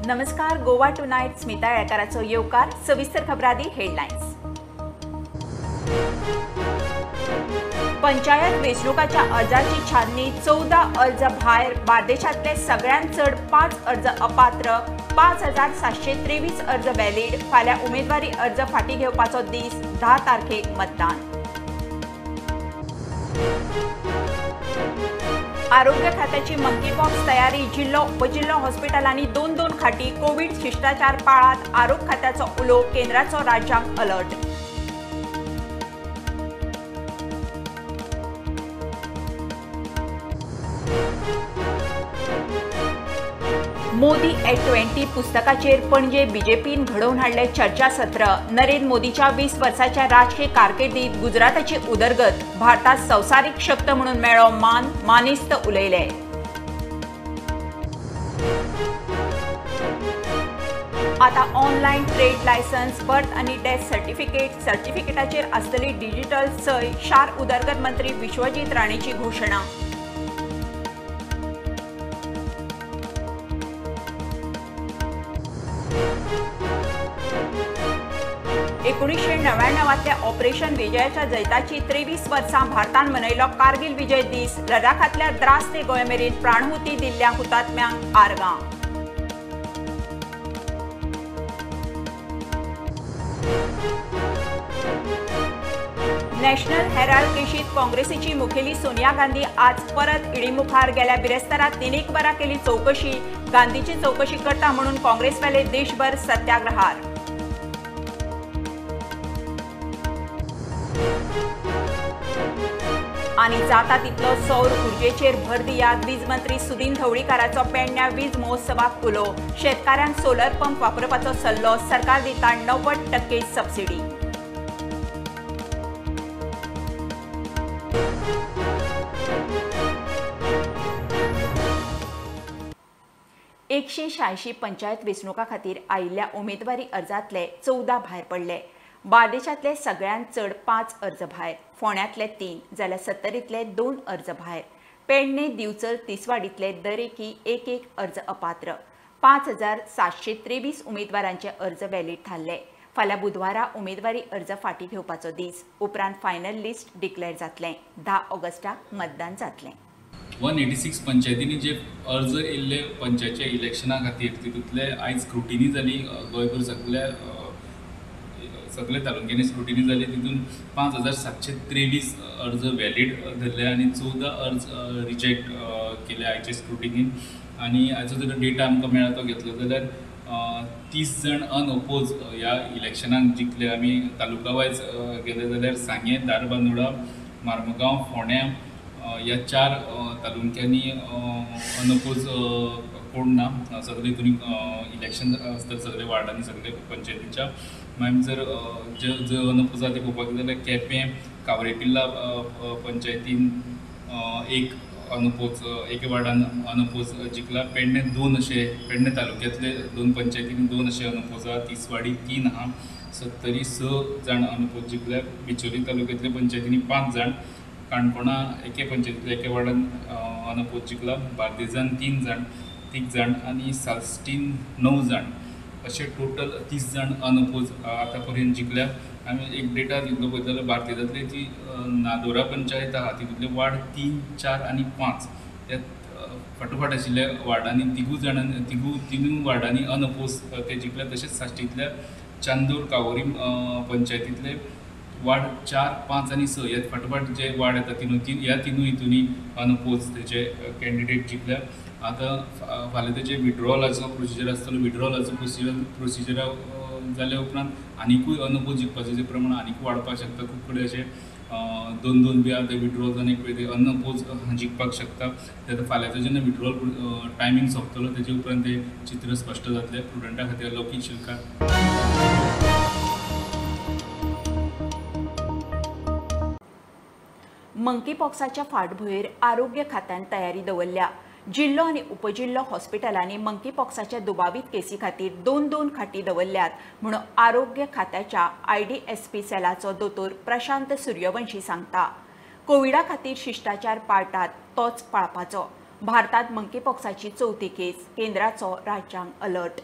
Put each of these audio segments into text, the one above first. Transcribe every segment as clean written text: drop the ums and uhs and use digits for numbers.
नमस्कार, गोवा टुनायट स्मिता येळकाराचो येवकार. सविस्तर खबरादी हेडलायन्स. पंचायत वेंचणुकाच्या अर्जाची छाननी 14 अर्ज भायर. बार्देशांतले सगळ्यांत चड 5 अर्ज अपात्र, 5723 अर्ज व्हॅलिड. फाल्यां उमेदवारी अर्ज फाटीं घेवपाचो दीस, 10 तारखेक मतदान. आरोग्य खात्याची मंकीपॉक्स तयारी. जिल्लो उपजिल्लो हॉस्पिटलांनी 2-2 खाटी. कोवीड शिष्टाचार पाळात, आरोग्य खात्याचो उलो. केंद्राचो राज्यांक अलर्ट. मोदी एट 20 पुस्तकाचेर पणजे बीजेपीन घडोवन हाडलें चर्चासत्र. नरेंद्र मोदीच्या 20 वर्साच्या राजकीय कारकिर्दीत गुजराताची उदरगत, भारतात संवसारीक शक्त म्हणून मेळ्ळो मान, मानेस्त उलयले. आता ऑनलायन ट्रेड लायसन्स, बर्थ आनी डेथ सर्टिफिकेट, सर्टिफिकेटाचेर आसतली डिजिटल सय. शार उदरगत मंत्री विश्वजीत राणेची घोशणा. एकोणीसशे 99तल्या ऑपरेशन विजयाच्या जैताची 23 वर्सां भारतान मनयलो कारगिल विजय दीस. लडाखांतल्या द्रास ते गोंय मेरेन प्राणहुती दिल्ल्या हुतात्म्यांक आर्गां. नॅशनल हेराल्ड केशीत काँग्रेसीची मुखेली सोनिया गांधी आज परत ईडी मुखार. गेल्या बिरेस्तारा 3 वरां केली चौकशी. गांधीची चौकशी करता म्हणून काँग्रेसवाले देशभर सत्याग्रहार. आनी जाता तितलो सौर ऊर्जेचेर भर दियात, वीज मंत्री सुदिन ढवळीकाराचो पेडण्या वीज महोत्सवाक उलो. शेतकाऱ्यांक सोलर पंप वापरपाचो सल्लो, सरकार दिता 90% सबसिडी. एकशे 86 पंचायत वेंचणुकां खातीर आयिल्ल्या उमेदवारी अर्जांतले 14 भायर पडले. बार्देशांतले सगळ्यांत चड 5 अर्ज भायर, फोंड्यांतले 3 जाल्यार सत्तरींतले 2 अर्ज भायर. पेडणे, दिवचल, तिसवाडींतले दरेकी 1-1 अर्ज अपात्र. 5723 उमेदवारांचे अर्ज व्हॅलिड थारले. फाल्यां बुधवारा उमेदवारी अर्ज फाटीं घेवपाचो दीस. उपरांत फायनल लिस्ट डिक्लेअर जातलें. 10 ऑगस्टाक मतदान जातलें. 186 पंचायतींनी जे अर्ज येयल्ले पंचायतच्या इलेक्शना खातीर तितूंतले आयज स्क्रुटिनी जाली. गोंयभर सगल्या सगळे तालुक्यांनी स्क्रुटिनी जाली. तितून 5723 अर्ज व्हॅलिड धरले आनी 14 अर्ज रिजेक्ट केले आयचे स्क्रुटिनीन. आनी आयचो जर डेटा आमकां मेळ्ळा तो घेतलो जाल्यार 30 जाण अनओपोज ह्या इलेक्शनाक जिखले. आमी तालुका वायज गेले जाल्यार सांगें, धारबांदोडा, मार्मगांव, फोंड्या ह्या 4 तालुक्यांनी अनओपोज कोण ना. सगळे हितून इलेक्शन आसतलें सगळे वार्डांनी, सगळे पंचायतीच्या. मागीर जर जे अनओपोज आसा ते पळोवपाक गेले जाल्यार केपें, कावरेपिल्ला पंचायतीन 1 अनओपोज, एके वार्डान अनओपोज जिखला. पेडणे 2 अशे, पेडणे तालुक्यांतले 2 पंचायतींनी 2 अशे अनओपोज आहा. तिसवाडी 3 आहा, सत्तरी 6 जाण अनओपोज जिखल्या. बिचोली तालुक्यांतले पंचायतींनी 5 जाण, काणकोणा एके पंचायतींतल्या एके वार्डान अनओपोज जिखला, बार्देजान 3 जाण, 3 जाण आनी साश्टीन 9 जाण अशे टोटल 30 जाण अनओपोज आतां पर्यंत जिखल्या. आमी एक डेटा दितलो पळयत जाल्यार बार्देजांतली जी नादोरा पंचायत आहा तितूंतले वार्ड 3, 4 आनी 5 ह्या फाटोफाट आशिल्ल्या वार्डांनी तिनूय वार्डांनी अनओपोज ते जिखल्या. तशेंच साश्टींतल्या चांदोर, कावोरी पंचायतींतले वार्ड 4, 5 आनी 6 ह्या फाटोफाट जे वार्ड येता ह्या तिनूय हितूनी अनओपोज तेजे कॅन्डिडेट जिखल्या. आतां फाल्यां तेजे विड्रॉलाचो प्रोसिजर आसतलो. विड्रॉलाचो प्रोसिजरा जाल्या उपरांत आनिकूय अनओपोज जिखपाचें जे प्रमाण आनीकूय वाडपाक शकता. खूब कडेन अशें 2-2 बी आहा ते विड्रॉल जावन एक पळय ते अनओपोज जिखपाक शकता. ते आतां फाल्यांचो जेन्ना विड्रॉल टायमींग सोंपतलो तेजे उपरांत तें चित्र स्पश्ट जातलें. प्रुडंटा खातीर लौकीक शिलकार. मंकीपॉक्साच्या फाटभुंयेर आरोग्य खात्यान तयारी दवरल्या. जिल्लो आनी उपजिल्लो हॉस्पिटलांनी मंकीपॉक्साच्या दुबावीत केसी खातीर 2-2 खाटी दवरल्यात म्हणून आरोग्य खात्याच्या IDSP सेलाचो दोतोर प्रशांत सूर्यवंशी सांगता. कोविडा खातीर शिष्टाचार पाळटात तोच पाळपाचो. भारतात मंकीपॉक्साची 4थी केस, केंद्राचो राज्यांक alert.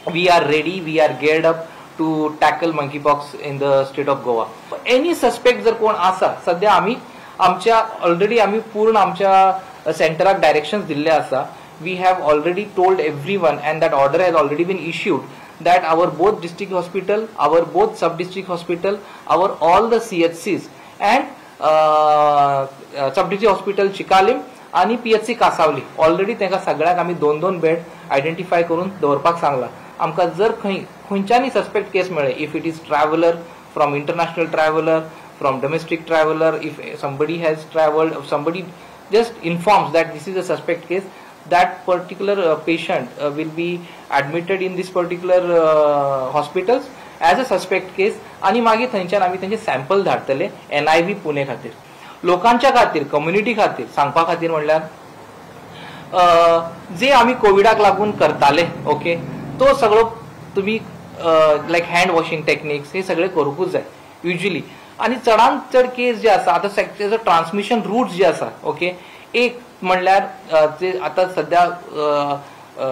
We are ready, we are geared up to tackle monkeypox in the state of Goa. Any suspect जर कोण आसा, सध्या आमी आमच्या ऑलरेडी आमी पूर्ण आमच्या सेंटराक डायरेक्शन्स दिल्ले आसा. We have already told everyone and that order has already been issued that our both district hospital, our both sub district hospital, our all the CHCs and sub district hospital Chicalim आनी PHC Cansaulim already तांकां सगळ्यांक आमी 2-2 bed identify करून दवरपाक सांगला. आमकां जर खंय खंयच्यानी सस्पेक्ट केस मेळ्ळे, if it is traveller from international traveller, from domestic traveller, if somebody has travelled, somebody just informs that this is a suspect case, that particular patient will be admitted in this particular hospitals as a suspect case आणि मागीर थंयच्यान आमी तेंचे sample धाडटले NIV Pune खातीर. लोकांच्या खातीर, community खातीर सांगपा खातीर म्हणल्यार जे आमी कोविडाक लागून करताले, ओके, तो सगळो तुमी लायक हँड वॉशिंग टेक्निक्स हे सगळे करूंकूच जाय युजली. आनी चडांत चड केस जे आसा आतां तेजो ट्रान्समिशन रूट्स जे आसा, ओके, एक म्हणल्यार जे आतां सद्या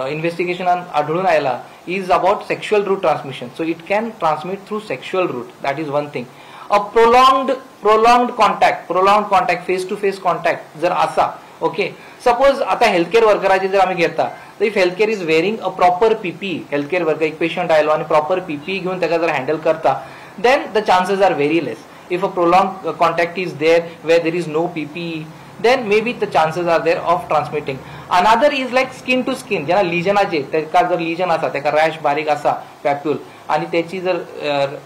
इन्व्हेस्टिगेशनान आढळून आयला is about sexual route transmission. So it can transmit through sexual route, that is one thing. A prolonged contact, face to face contact जर आसा, ओके, सपोज आतां हेल्थकेअर वर्कराचे जर आमी घेता, तर if healthcare is wearing a proper PPE, healthcare worker एक patient आयलो आनी प्रॉपर पीपीई घेवन ताका जर हँडल करता, then the chances are very less. If a prolonged contact is there where there is no PPE, then maybe the chances are there of transmitting. Another is like skin to skin, जेन्ना लिजनाचे तेका जर लिजन आसा, तेका rash बारीक आसा पॅप्यूल, आनी तेची जर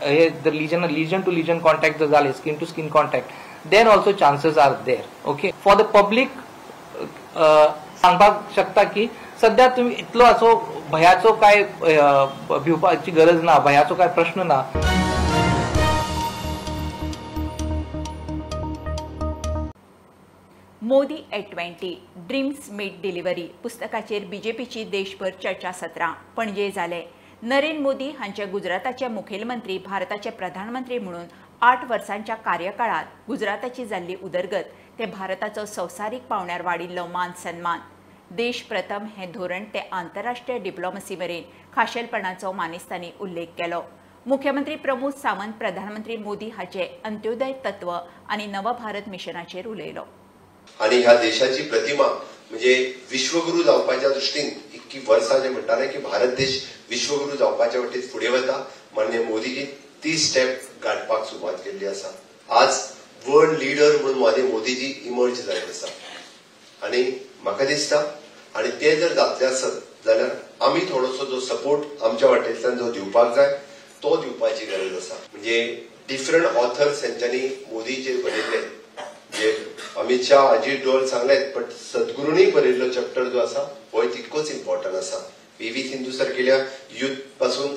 हे जर लिजन टू लिजन कॉन्टॅक्ट जर जाले, skin to skin contact, then also chances are there. Okay, for the public सांगपाक शकता की सध्या तुमी इतलो असो भयाचो काय भिवपाची गरज ना, भयाचो काय प्रश्न ना. Modi at 20 dreams meet delivery पुस्तकाचेर बीजेपीची देशभर चर्चा सत्रां पणजे जाले. नरेंद्र मोदी हांचे गुजराताचे मुखेलमंत्री भारताचे प्रधानमंत्री म्हणून 8 वर्सांच्या कार्यकाळात गुजराताची जाल्ली उदरगत ते भारताचो संवसारीक पावंड्यार वाडिल्लो मान सन्मान, देश प्रथम हें धोरण ते आंतरराष्ट्रीय डिप्लोमसी मेरेन खाशेलपणाचो मानेस्तांनी उल्लेख केलो. मुख्यमंत्री प्रमोद सावंत प्रधानमंत्री मोदी हाचे अंत्योदय तत्व आनी नवभारत मिशनाचेर उलयलो. आणि ह्या देशाची प्रतिमा म्हणजे विश्वगुरू जावपाच्या दृष्टीन इतकी वर्सां जे म्हणटाले की भारत देश विश्वगुरू जावपाच्या वटेन फुडें वता, माननीय मोदीजी ती स्टेप गाठपाक सुरवात केल्ली आसा. आज वर्ल्ड लिडर म्हणून माननीय मोदीजी इमर्ज जायत आसा आनी म्हाका दिसता आनी ते जर जातले आसत जाल्यार आमी थोडोसो जो सपोर्ट आमच्या वाटेंतल्यान जो दिवपाक जाय तो दिवपाची गरज आसा. म्हणजे डिफरंट ऑथर्स हेंच्यांनी मोदीचेर बरयल्ले, जे अमित शाह अजीत डोल सांगलेत, बट सद्गुरूंनी बरयल्लो चॅप्टर जो आसा होय तितकोच इम्पॉर्टंट आसा. पी व्ही सिंधू सारकेल्या युथ पासून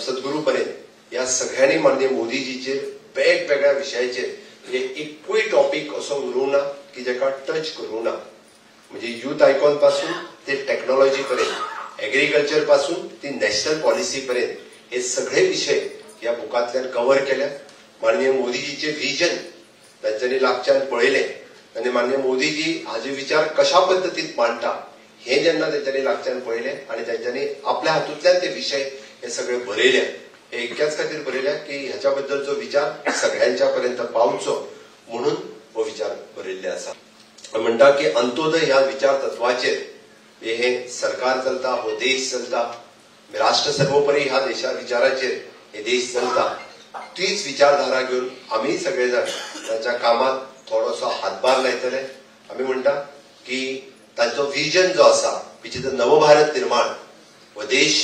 सद्गुरू पर्यंत ह्या सगळ्यांनी माननीय मोदीजीचेर वेगवेगळ्या विशयाचेर म्हणजे एकूय टॉपीक असो उरूंक ना की जेका टच करूंक ना. म्हणजे युथ आयकॉन पासून ते टॅक्नॉलॉजी पर्यंत, एग्रीकल्चर पासून ती नॅशनल पॉलिसी पर्यंत हे सगळे विशय ह्या बुकांतल्यान कव्हर केल्या. माननीय मोदीजीचे विजन तांच्यांनी लागच्यान पळयलें आनी माननीय मोदीजी हाजे विचार कशा पद्दतीन मांडटा हे जेन्ना तेंच्यांनी लागच्यान पळयलें आनी तेंच्यांनी आपल्या हातूंतल्यान ते विशय हे सगळे बरयले. हे इतक्याच खातीर बरयल्या की ह्याच्या बद्दलचो विचार सगळ्यांच्या पर्यंत पावचो म्हणून हो विचार बरयल्ले आसा. म्हणटा की अंत्योदय ह्या विचार तत्वाचेर हे सरकार चलता, हो देश चलता, राष्ट्र सर्वोपरी ह्या देशा विचाराचेर हे देश चलता. तीच विचारधारा घेवन आमी सगळे जाण तांच्या कामात थोडोसो हातभार लायतले. आमी म्हणटा की तांचो विजन जो आसा which is नवभारत निर्माण, हो देश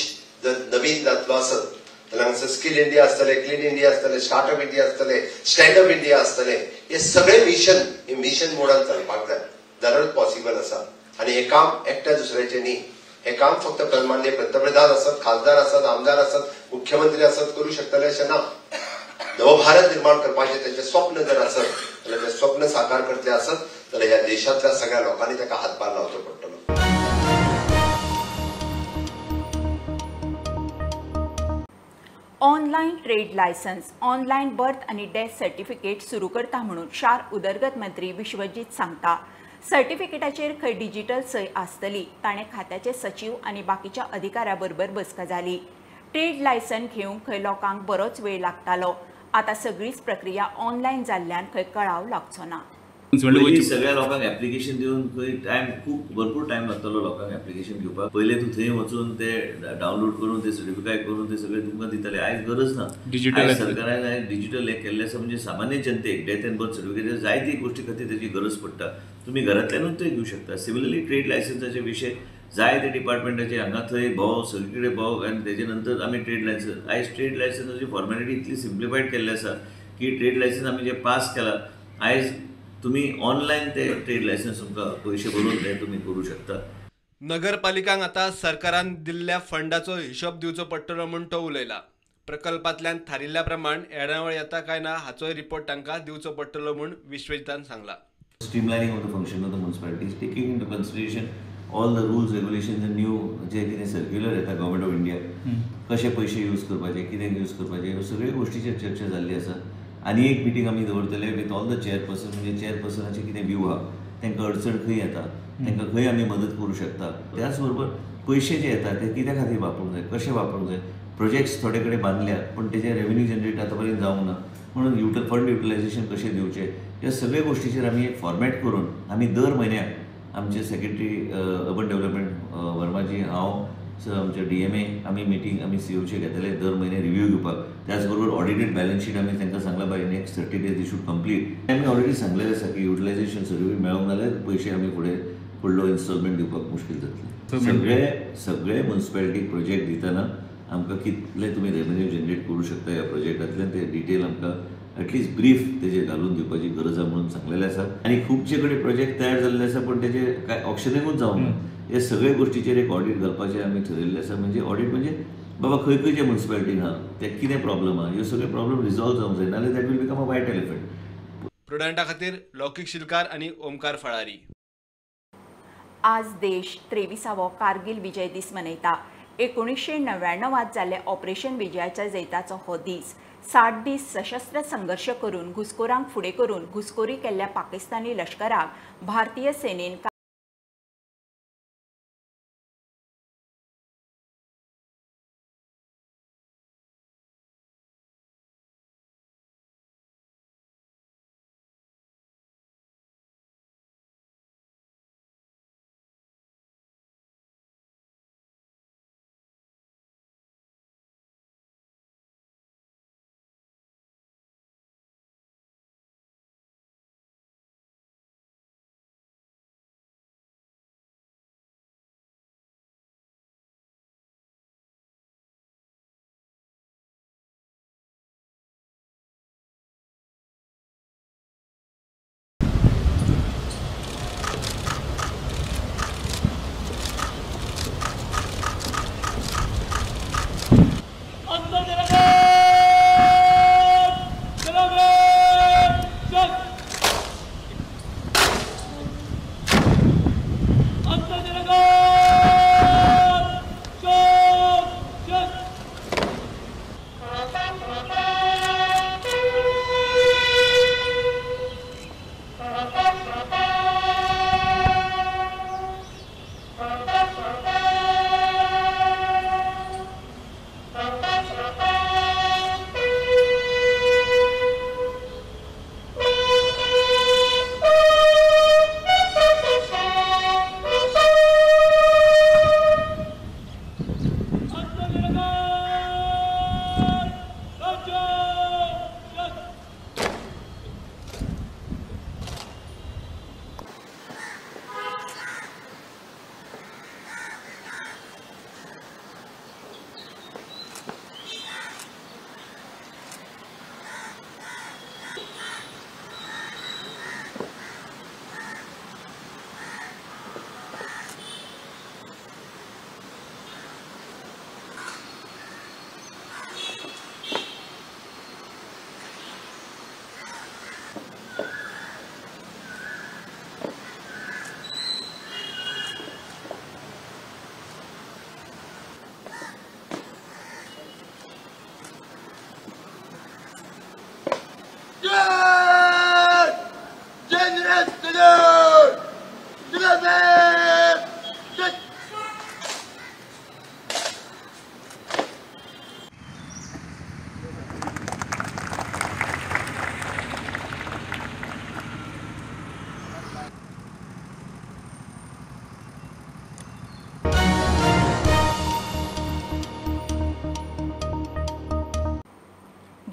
जर नवीन जातलो आसत जाल्यार हांगसर स्किल इंडिया आसतलें, क्लीन इंडिया आसतलें, स्टार्टअप इंडिया आसतलें, स्टँडअप इंडिया आसतलें. हे सगळे मिशन हे मिशन मोडान चलपाक जाय जाल्यारूच पॉसिबल आसा. आनी हें काम एकट्या दुसऱ्याचें न्ही, हें काम फक्त माननीय पंतप्रधान आसत, खासदार आसत, आमदार आसत, मुख्यमंत्री आसत करूं शकतले अशें ना. नवभारत निर्माण करपाचें तेंचें स्वप्न जर आसत जाल्यार तें स्वप्न साकार करतले आसत जाल्यार ह्या देशांतल्या सगळ्या लोकांनी ताका हातभार लावचो पडटलो. Online trade licence, online birth आनी डेथ सर्टिफिकेट सुरू करता म्हणून शार उदरगत मंत्री विश्वजीत सांगता. सर्टिफिकेटाचेर खंय डिजिटल सय आसतली. ताणें खात्याचे सचीव आनी बाकीच्या अधिकाऱ्यां बरोबर बसका जाली. ट्रेड लायसन घेवंक खंय लोकांक बरोच वेळ लागतालो. आतां सगळीच प्रक्रिया ऑनलायन जाल्ल्यान खंय कळाव लागचो ना. पयलीं सगळ्या लोकांक एप्लिकेशन दिवन खंय टायम खूब भरपूर टायम लागतालो लोकांक एप्लिकेशन घेवपाक. पयले तूं थंय वचून ते डावनलोड करून ते सर्टिफिकाय करून ते सगळे तुमकां दिताले. आयज गरज ना. डिजिटल सरकारान आयज डिजिटल हें केल्लें आसा. म्हणजे सामान्य जनतेक डेथ एंड बर्थ सर्टिफिकेट जायती गोश्टी खातीर तेजी गरज पडटा. तुमी घरांतल्यानूच ते घेवं शकता. सिमिलरली ट्रेड लायसन्साचे विशय जायते डिपार्टमेंटाचे हांगा थंय भोव सगळे कडेन भोव आनी तेजे नंतर आमी ट्रेड लायसन्स आयज ट्रेड लायसन्साची फॉर्मेलिटी इतली सिम्प्लिफायड केल्ली आसा की ट्रेड लायसन्स आमी जे पास केला आयज तुम्ही ऑनलायन ते ट्रेड लायसन्स तुमकां पयशे भरून ते तुमी करूं शकता. नगरपालिकांक आतां सरकारान दिल्ल्या फंडाचो हिशोब दिवचो पडटलो म्हूण तो उलयला. प्रकल्पांतल्यान थारिल्ल्या प्रमाण येणावळ येता काय ना हाचोय रिपोर्ट तांकां दिवचो पडटलो म्हूण विश्वजितान सांगला. Streamlining of the function of the municipalities, taking into consideration all the rules, regulations and new जे कितें सर्क्युलर येता गव्हर्मेंट ऑफ इंडिया, कशे पयशे यूज करपाचे, कितें यूज करपाचे, ह्यो सगळ्यो गोश्टीचेर चर्चा जाल्ली आसा. आनी एक मिटींग आमी दवरतले विथ ऑल the chairperson, म्हणजे चेअरपर्सनाचे कितें व्यू आहा, तांकां अडचण खंय येता, तांकां खंय आमी मदत करूं शकता. त्याच बरोबर पयशे जे येता ते कित्या खातीर वापरूंक जाय, कशे वापरूंक जाय. प्रोजेक्ट्स थोडे कडेन बांदल्या पूण तेजे रेवेन्यू जनरेट आतां पर्यंत जावंक ना, म्हणून फंड युटिलायझेशन कशें दिवचें, ह्या सगळ्या गोश्टीचेर आमी एक फॉर्मेट करून आमी दर म्हयन्याक आमचे सेक्रेटरी अर्बन डेव्हलपमेंट वर्माजी, हांव, आमचे DMA आमी मिटींग आमी सीओचे घेतले दर म्हयने रिव्यू घेवपाक. त्याच बरोबर ऑडिटेड बॅलन्स शीट आमी तांकां सांगलां by next 30 days they should complete. आमी ऑलरेडी सांगलेलें आसा की युटिलायझेशन सर्टिफिकेट मेळोंक नाल्यार पयशे आमी फुडें फुडलो इन्स्टॉलमेंट दिवपाक मुश्कील जातलें. सगळे सगळे म्युनिसिपालिटी प्रोजेक्ट दितना आमकां कितले तुमी रेवेन्यू जनरेट करूं शकता ह्या प्रोजेक्टांतल्यान ते डिटेल आमकां एटलिस्ट ब्रीफ तेजेर घालून दिवपाची गरज आसा म्हणून सांगलेलें आसा. आनी खुबशे कडेन प्रोजेक्ट तयार जाल्ले आसा पूण तेजे कांय ऑक्शनिंगूच जावंक ना. हे सगळे गोश्टीचेर एक ऑडीट घालपाचें आमी ठरयल्लें आसा. म्हणजे ऑडीट म्हणजे बाबा खंय खंयचे म्युनिसिपालिटीन आहा ते कितें प्रॉब्लम आहा, ह्यो सगळे प्रॉब्लम रिजॉल्व जावंक जाय, नाल्यार that will become a white elephant. प्रुडंटा खातीर लौकीक शिलकार आनी ओमकार फळारी. आज देश 23वो कारगिल विजय दीस मनयता. 1999 जाल्ले ऑपरेशन विजयाच्या जैताचो हो दीस. 60 दीस सशस्त्र संघर्श करून घुसखोरांक फुडें करून घुसखोरी केल्ल्या पाकिस्तानी लश्कराक भारतीय सेनेन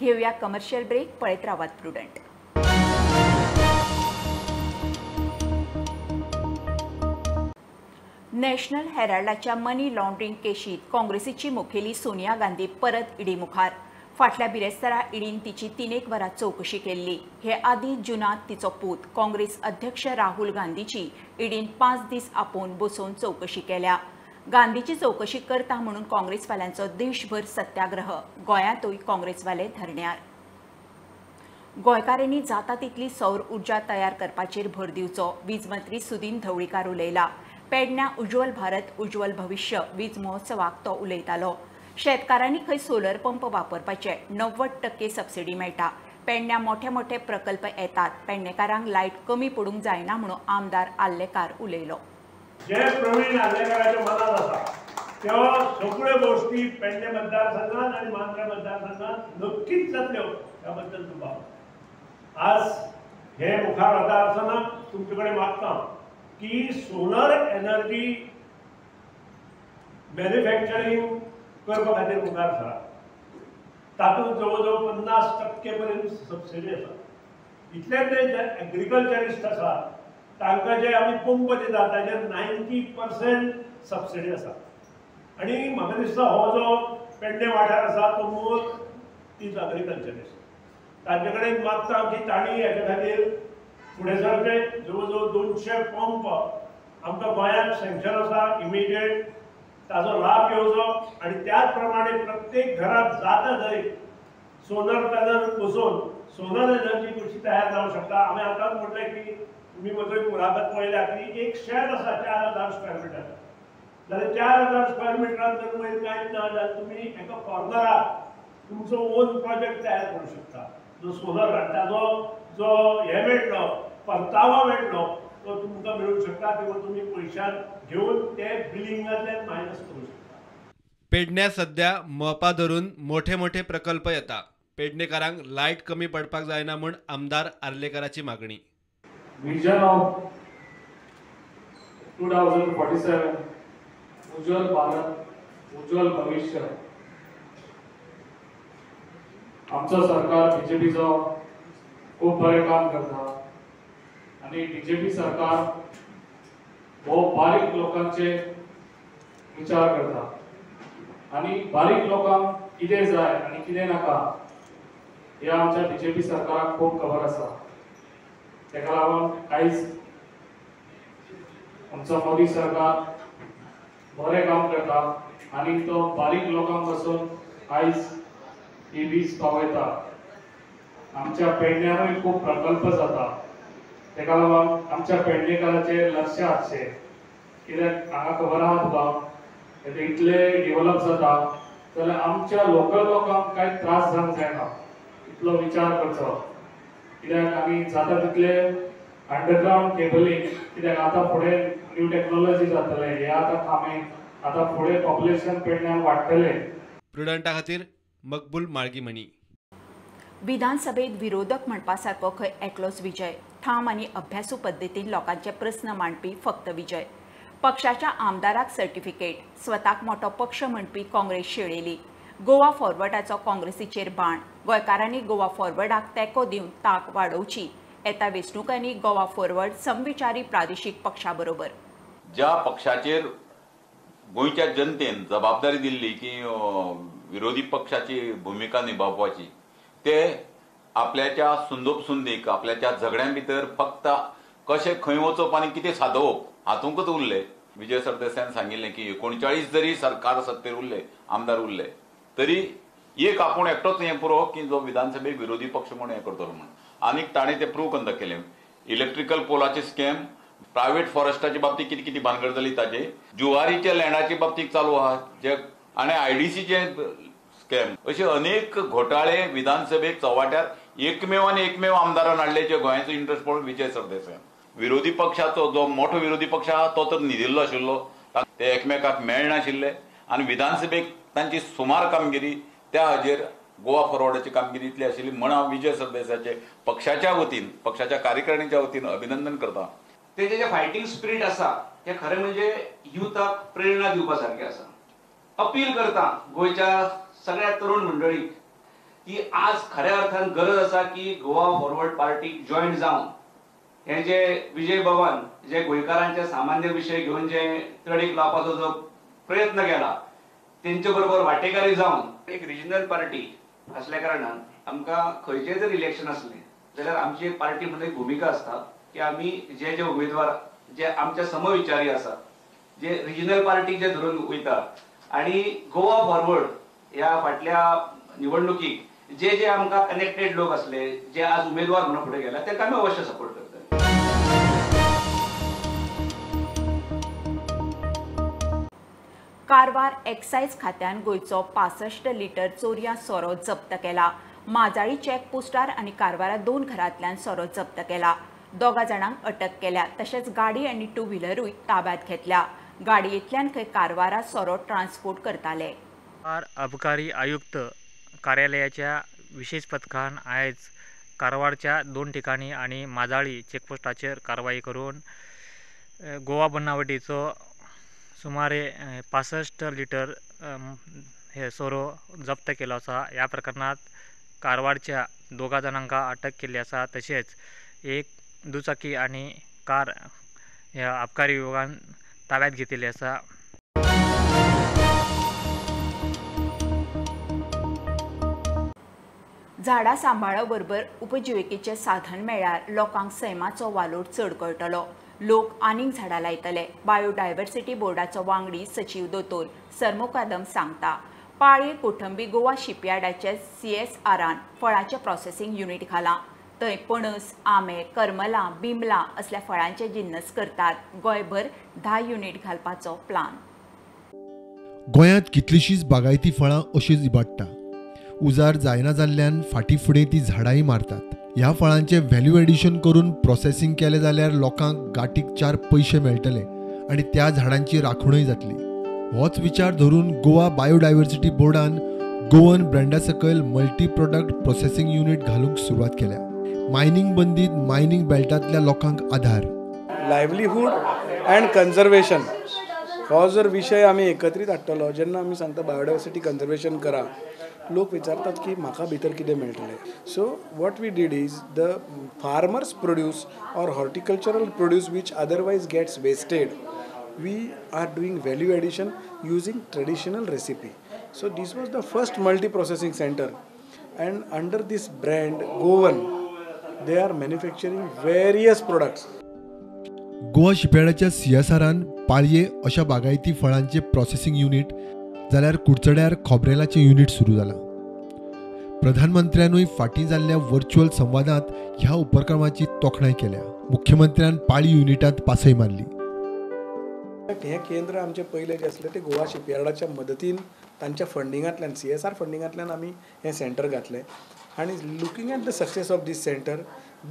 घेवया कमर्शियल ब्रेक. पळयत रावात प्रुडंट. नॅशनल हेराल्डाच्या मनी लॉन्ड्रिंग केशीत काँग्रेसीची मुखेली सोनिया गांधी परत ईडी मुखार. फाटल्या बिरेस्तारा ईडीन तिची 3 वरां चवकशी केल्ली. हे आदी जुनांत तिचो पूत काँग्रेस अध्यक्ष राहुल गांधीची ईडीन 5 दीस आपोवन बसोवन चवकशी केल्या. गांधीची चवकशी करता म्हणून काँग्रेसवाल्यांचो देशभर सत्याग्रह. गोंयांतूय काँग्रेसवाले धरण्यार. गोंयकारांनी जाता तितली सौर ऊर्जा तयार करपाचेर भर दिवचो, वीज मंत्री सुदीन ढवळीकार उलयला. पेडण्या उज्ज्वल भारत उज्ज्वल भविष्य वीज महोत्सवाक तो उलयतालो. शेतकारांनी खंय सोलर पंप वापरपाचे 90% सबसिडी मेळटा. पेडण्या मोठे मोठे प्रकल्प येतात. पेडणेकारांक लायट कमी पडूंक जायना म्हणून आमदार आर्लेकार उलयलो. जे प्रवीण आर्लेकाराच्या मनात आसा त्यो सगळ्यो गोष्टी पेडणे मतदारसंघात आनी मांद्रे मतदारसंघात नक्कीच जातल्यो ह्या बद्दल दुबाव. आज हे मुखार वता आसतना तुमचे कडेन मागता की सोलर एनर्जी मॅन्युफॅक्चरींग करपा खातीर मुखार सरा. तातूंत जवळ जवळ 50% पर्यंत सबसिडी आसा. इतलेंच न्हय, जे एग्रीकल्चरिस्ट आसा तांकां जे आमी पंप दिता ताजेर 90% सबसिडी आसा. आनी म्हाका दिसता हो जो पेडणे वाठार आसा तो मोर is agriculturist. तांचे कडेन मागता की तांणी हेच्या खातीर फुडें सरचें. जवळ जवळ 200 पंप आमकां गोंयांत सँक्शन आसा, इमिडिएट ताजो लाभ घेवचो आनी त्याच प्रमाणे प्रत्येक घरात जाता थंय सोलर पॅनल बसोवन सोलर एनर्जी कशी तयार जावंक शकता. आमी आतांच म्हटलें की तुमी म्हजो मुलाखत पळयल्या की एक शेत आसा 4000 स्क्वेअर मिटर, जाल्यार 4000 स्क्वेअर मिटरान जर वयर कांयच ना जाल्यार तुमी एका कॉर्नराक तुमचो ओन प्रोजेक्ट तयार करूं शकता. जो सोलर ताजो जो हे मेळटलो परतावो मेळटलो तो तुमकां मेळूंक शकता किंवा तुमी पयशान घेवन ते बिलिंगांतल्यान मायनस करूं शकता. पेडण्या सध्या मोपा धरून मोठे मोठे प्रकल्प येता. पेडणेकारांक लायट कमी पडपाक जायना म्हूण आमदार आर्लेकाराची मागणी. विजन ऑफ 2047 उज्ज्वल भारत उज्ज्वल भविष्य. आमचो सरकार बीजेपीचो खूब बरें काम करता आनी बीजेपी सरकार हो बारीक लोकांचे विचार करता आनी बारीक लोकांक कितें जाय आनी कितें नाका हे आमच्या बीजेपी सरकाराक खूब खबर आसा. तेका लागून आयज आमचो मोदी सरकार बरें काम करता आनी तो बारीक लोकांक पासून आयज ही वीज पावयता. आमच्या पेडण्यारूय खूब प्रकल्प जाता, तेका लागून आमच्या पेडणेकाराचेर लक्ष आसचें. कित्याक हांगा खबर आहा तुका इतले डेव्हलप जाता जाल्यार आमच्या लोकल लोकांक कांय त्रास जावंक जायना इतलो विचार करचो. कित्याक आमी जाता तितले अंडरग्रावंड केबलिंग, कित्याक आतां फुडें न्यू टॅक्नोलॉजी जातले, हे आतां खांबे आतां फुडें पॉप्युलेशन पेडण्यान वाडटलें. प्रुडंटा खातीर मकबूल माळगीमणी. विधानसभेत विरोधक म्हणपा सारको खंय एकलोच विजय. ठाम आनी अभ्यासू पद्दतीन लोकांचे प्रस्न मांडपी फक्त विजय. पक्षाच्या आमदाराक सर्टिफिकेट, स्वताक मोठो पक्ष म्हणपी काँग्रेस शेळेली. गोवा फॉरवर्डाचो काँग्रेसीचेर बाण. गोंयकारांनी गोवा फॉरवर्डाक तेंको दिवन ताक वाडोवची. येता वेंचणुकांनी गोवा फॉरवर्ड समविचारी प्रादेशीक पक्षा बरोबर. ज्या पक्षाचेर गोंयच्या जनतेन जबाबदारी दिल्ली की विरोधी पक्षाची भुमिका निभावपाची, ते आपल्याच्या सुंदोपसुंदीक आपल्याच्या झगड्यां भितर फक्त कशें खंय वचप आनी कितें सादोवप हातूंकच उरले. विजय सरदेसायान सांगिल्लें की 39 जरी सरकार सत्तेर उरले, आमदार उरले तरी एक आपूण एकटोच हें पुरो की जो विधानसभेक विरोधी पक्ष म्हूण हें करतलो म्हूण. आनीक ताणें तें प्रूव करून दाखयलें. इलेक्ट्रिकल पोलाचे स्कॅम, प्रायव्हेट फॉरेस्टाचे बाबतीत कितें कितें भानगड जाली ताजे, जुवारीच्या लँडाचे बाबतीत चालू आहा जे, आनी आयडीसीचे स्कॅम, अशे अनेक घोटाळे विधानसभेक चव्हाट्यार एकमेव आनी एकमेव आमदारान हाडले जे गोंयाचो इंट्रस्ट पळोवन विजय सरदेसाय. विरोधी पक्षाचो जो मोठो विरोधी पक्ष आहा तो तर न्हिदिल्लो आशिल्लो, ते एकमेकाक मेळनाशिल्ले आनी विधानसभेक तांची सुमार कामगिरी त्या हाजेर गोवा फॉरवर्डाची कामगिरी इतली आशिल्ली म्हण हांव विजय सरदेसायाचे पक्षाच्या वतीन, पक्षाच्या कार्यकारिणीच्या वतीन अभिनंदन करता. तेजे जे फायटींग स्पिरीट आसा हे खरें म्हणजे युथाक प्रेरणा दिवपा सारकें आसा. अपील करता गोंयच्या सगळ्या तरुण मंडळीक की आज खऱ्या अर्थान गरज आसा की गोवा फॉरवर्ड पार्टीक जॉयन जावन हे जे विजय बाबान जे गोंयकारांचे सामान्य विशय घेवन जे तडीक लावपाचो जो प्रयत्न केला तेंचे बरोबर वाटेकारी जावन एक रिजनल पार्टी असल्या कारणान आमकां खंयचें जर इलेक्शन आसलें जाल्यार आमची एक पार्टी म्हणून एक भुमिका आसता की आमी जे जे उमेदवार जे आमच्या समविचारी आसात जे रिजनल पार्टी जे धरून वयता आनी गोवा फॉरवर्ड ह्या फाटल्या निवडणुकीक जे जे आमकां कनेक्टेड लोक आसले जे आज उमेदवार म्हणून फुडें गेला तांकां आमी अवश्य सपोर्ट करतले. कारवार एक्सायज खात्यान गोंयचो 65 लिटर चोरयां सोरो जप्त केला. माजाळी चेकपोस्टार आनी कारवारा 2 घरांतल्यान सोरो जप्त केला. 2 जाणांक अटक केल्या तशेंच गाडी आनी टू व्हिलरूय ताब्यात घेतल्या. गाडयेंतल्यान खंय कारवारा सोरो ट्रान्सपोर्ट करताले. अबकारी आयुक्त कार्यालयाच्या विशेष पथकान आयज कारवारच्या 2 ठिकाणी आनी माजाळी चेकपोस्टाचेर कारवाई करून गोवा बनावटीचो सुमारे 65 लिटर हे सोरो जप्त केलो आसा. ह्या प्रकरणात कारवारच्या 2 जाणांक अटक केल्ली आसा. तशेंच एक दुचाकी आनी कार ह्या अबकारी विभागान ताब्यात घेतिल्ली आसा. झाडां सांबाळा बरोबर उपजिविकेचें साधन मेळ्ळ्यार लोकांक सैमाचो वालोर चड कळटलो. लोक आनीक झाडां लायतले. बायोडायव्हर्सिटी बोर्डाचो वांगडी सचीव दोतोर सरमोकादम सांगता. पाळये कोठंबी गोवा शिपयार्डाचे CSRान फळाचें प्रोसेसिंग युनिट घालां. थंय पणस, आंबे, करमलां, बिमलां असल्या फळांचे जिन्नस करतात. गोंयभर 10 युनिट घालपाचो प्लान. गोंयांत कितलीशींच बागायती फळां अशीच इबाडटा. उजार जायना जाल्ल्यान फाटीं फुडें ती झाडांय मारतात. ह्या फळांचें व्हॅल्यू एडिशन करून प्रोसेसिंग केलें जाल्यार लोकांक गांठीक 4 पयशे मेळटले आनी त्या झाडांची राखणूय जातली. होच विचार धरून गोवा बायोडायव्हर्सिटी बोर्डान गोवन ब्रँडा सकयल मल्टी प्रोडक्ट प्रोसेसिंग युनिट घालूंक सुरवात केल्या. मायनिंग बंदीत मायनिंग बेल्टांतल्या लोकांक आधार. लायवलीहूड अँड कन्जर्वेशन हो जर विशय आमी एकत्रीत हाडटलो, जेन्ना आमी सांगता बायोडायव्हर्सिटी कन्जर्वेशन करा, लोक विचारतात की म्हाका भितर कितें मेळटलें. So what we did is the farmers produce or horticultural produce which otherwise gets wasted, we are doing value addition using traditional recipe. So this was the first multi processing centre and under this brand Goan they are manufacturing various products. Goa शिपयार्डाच्या CSRान पाळये अशा बागायती फळांचे processing unit जाल्यार कुडचड्यार खोबरेलाचें unit सुरू जालां. प्रधानमंत्र्यानूय फाटीं जाल्ल्या virtual संवादांत ह्या उपक्रमाची तोखणाय केल्या. मुख्यमंत्र्यान पाळी युनिटांत पासय मारली. हें केंद्र आमचें पयलें जें आसलें तें गोवा शिपयार्डाच्या मदतीन तांच्या फंडिंगांतल्यान CSR फंडिंगांतल्यान आमी हें सेंटर घातलें. आनी looking at the success of this centre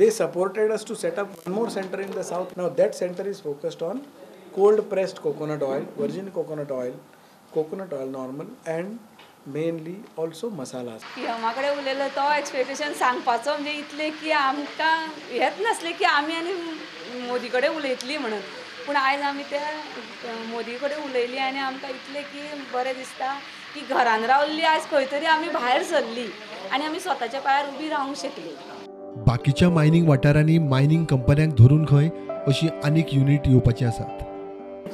they supported us to set up one more centre in the south. Now that centre is focused on cold pressed coconut oil, virgin coconut oil, coconut oil normal and mainly also masalas. पीएमा कडेन उलयलो तो expectation सांगपाचो म्हणजे इतलें की आमकां हेंच नासलें की आमी आनी मोदी कडेन उलयतली म्हणून, पूण आयज आमी त्या मोदी कडेन उलयली आनी आमकां इतलें की बरें दिसता की घरान रावल्ली आयज खंय तरी आमी भायर सरली आनी आमी स्वताच्या पांयार उबी रावंक शकली. बाकीच्या मायनिंग वाठारांनी मायनिंग कंपन्यांक धरून खंय अशी आनीक युनिट येवपाची आसात.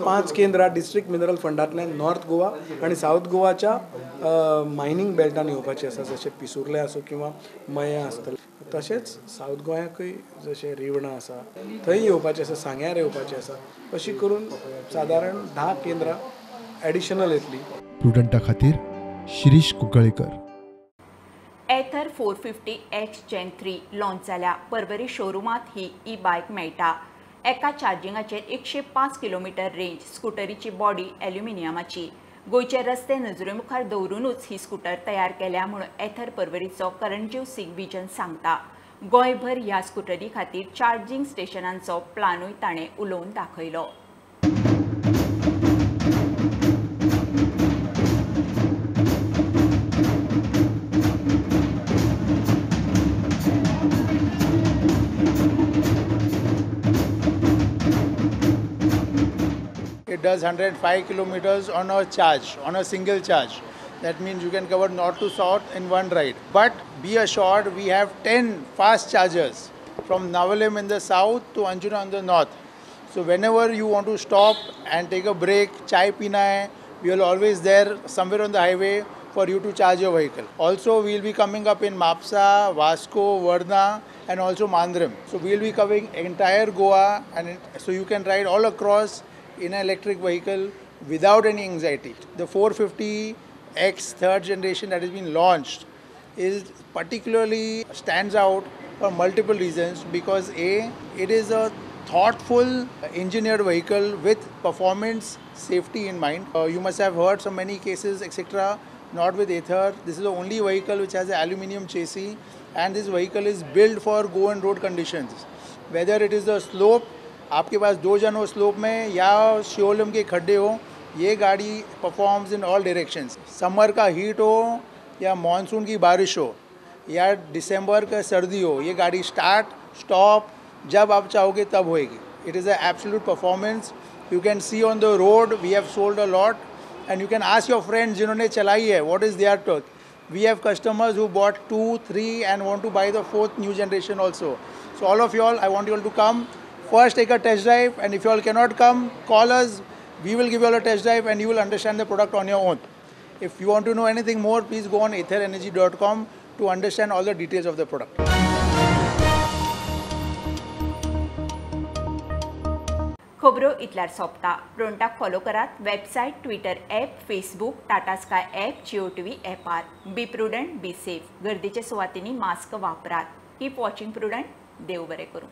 5 केंद्रां डिस्ट्रिक्ट मिनरल फंडांतल्यान नॉर्थ गोवा आनी सावथ गोवाच्या मायनिंग बेल्टान येवपाची आसा, जशें पिसुर्ले आसूं किंवा मयां आसतलें. तशेंच सावथ गोंयाकूय जशें रिवणां आसा थंय येवपाचें आसा, सांग्यार येवपाचें आसा. अशी करून सादारण 10 केंद्रां एडिशनल येतली. प्रुडंटा खातीर Shirish Kunkalekar. Ather 450X Gen 3 launch जाल्या. परवरी शोरुमांत ही ई बायक मेळटा. एका चार्जिंगाचेर 105 किलोमीटर रेंज. स्कुटरीची बॉडी ॲल्युमिनियमाची. गोंयचे रस्ते नजरे मुखार दवरूनच ही स्कुटर तयार केल्या म्हणून एथर परवरीचो करणजीव सिंग विजन सांगता. गोंयभर ह्या स्कुटरी खातीर चार्जिंग स्टेशनांचो प्लानूय ताणें उलोवन दाखयलो. It does 105 kilometers on a charge, on a single charge. That means you can cover north to south in one ride. But be assured, we have 10 fast chargers from Navelim in the south to Anjuna in the north. So whenever you want to stop and take a break, chai pina hai, we are always there somewhere on the highway for you to charge your vehicle. Also, we will be coming up in Mapsa, Vasco, Varna and also Mandrem. So we will be covering entire Goa, and so you can ride all across in an electric vehicle without any anxiety. The 450X third generation that has been launched is particularly stands out for multiple reasons, because A, it is a thoughtful engineered vehicle with performance safety in mind. You must have heard so many cases, etc. Not with Ather. This is the only vehicle which has an aluminium chassis, and this vehicle is built for Goan road conditions. Whether it is a slope, आपके pass 2 जन हो slope में या Shivling K खड्डे हो, ये गाड़ी performs in all directions. Summer का heat हो या मानसून की बारिश हो या दिसंबर का सर्दी हो, ये गाड़ी स्टार्ट स्टॉप जब आप चाहोगे तब होएगी. It is a absolute performance. You can see on the road we have sold a lot, and you can ask your friends जिन्होंने चलाई है what is their talk. We have customers who bought 2, 3 and want to buy the 4th new generation also. So all of you all, I want you all to come. First take a test drive, and if you all cannot come, call us. We will give you all a test drive and you will understand the product on your own. If you want to know anything more, please go on atherenergy.com to understand all the details of the product. खबरो इतल्यार सोंपता. प्रुडंटाक follow करात website, Twitter app, Facebook, Tata Sky app, Jio TV ॲपार. Be prudent, be safe. गर्दीच्या सुवातींनी mask वापरात. Keep watching Prudent. देव बरें करूं.